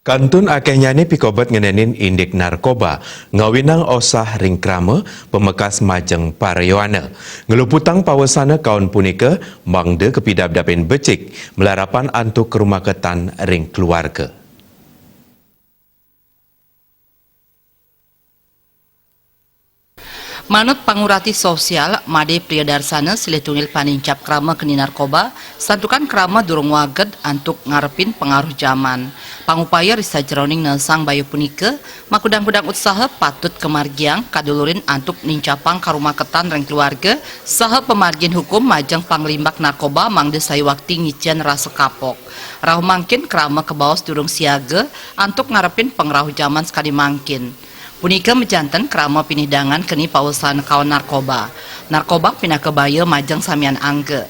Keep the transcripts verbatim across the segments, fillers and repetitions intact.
Kantun akéhnyané pikobet ngenénin indik narkoba, ngawinang osah ring krama, pamekas majeng para yowana. Ngluputang pawasana kaon punika, mangda kapidabdabin becik, malarapan antuk karumaketan ring keluarga. Manut pangurati sosial, Madé Priyadarsana silih tunggil panincap krama keni narkoba, santukan krama durung waged antuk ngarepin pangaruh jaman. Pangupaya ri sajeroning nesang baya punika, makudang-kudang utsaha patut kamargiang kadulurin antuk nincapang karumaketan ring keluarga, saha pamargin hukum majeng panglimbak narkoba mangda sayuwakti ngicén rasa kapok. Rauh mangkin krama kabaos durung siaga antuk ngarepin pangrauh jaman sakadi mangkin. Punika majanten krama pinih dangan keni pawasana kaon narkoba. Narkoba pinaka baya majeng samian angga.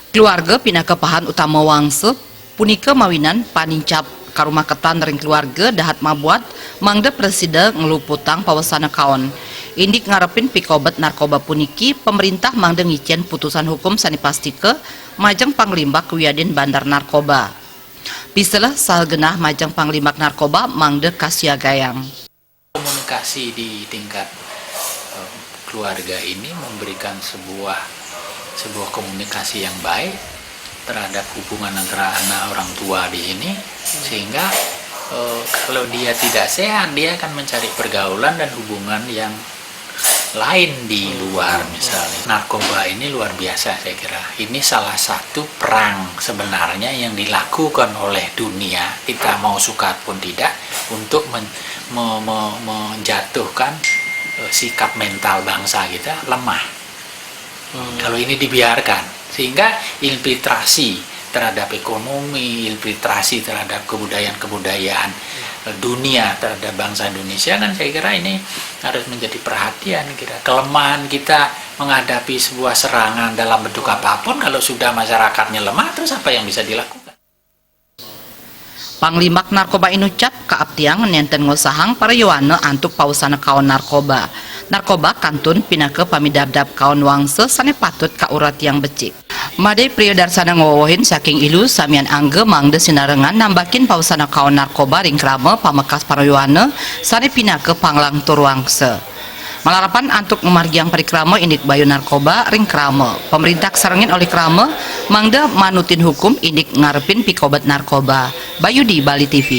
Keluarga pinaka pahan utama wangsa, punika mawinan panincap karumaketan ring keluarga dahat mabuat mangda prasida ngluputang pawasana kaon. Indik ngarepin pikobet narkoba puniki, pamrintah mangda ngicén putusan hukum sané pastika majeng panglimbak wiadin bandar narkoba. Piselah saha genah majeng panglimbak narkoba mangda kasiagayang. Komunikasi di tingkat, eh, keluarga ini memberikan sebuah, sebuah komunikasi yang baik terhadap hubungan antara anak orang tua di ini, sehingga, eh, kalau dia tidak sehat, dia akan mencari pergaulan dan hubungan yang lain di luar, misalnya. Narkoba ini luar biasa, saya kira. Ini salah satu perang sebenarnya yang dilakukan oleh dunia, kita mau suka pun tidak, untuk men- me- me- menjatuhkan, eh, sikap mental bangsa kita lemah. Kalau ini dibiarkan, sehingga infiltrasi terhadap ekonomi, infiltrasi terhadap kebudayaan-kebudayaan, eh, dunia terhadap bangsa Indonesia, kan saya kira ini harus menjadi perhatian. Kira kelemahan kita menghadapi sebuah serangan dalam bentuk apapun, kalau sudah masyarakatnya lemah, terus apa yang bisa dilakukan? Panglimbak narkoba inucap kaaptiang nénten ngosahang para yowana antuk pawasana kaon narkoba. Narkoba kantun pinaka pamidabdab kaon wangsa sané patut kauratiang becik. Madé Priyadarsana ngwewehin saking ilu samian angga mangda sinarengan nambakin pawasana kaon narkoba ring krama pamekas para yowana sané pinaka panglangtur wangsa. Malarapan antuk ngamargiang parikrama indik bayu narkoba ring krama. Pamrintah kasarengin olih krama mangda manutin hukum indik ngarepin pikobet narkoba. Bayudi, Bali T V.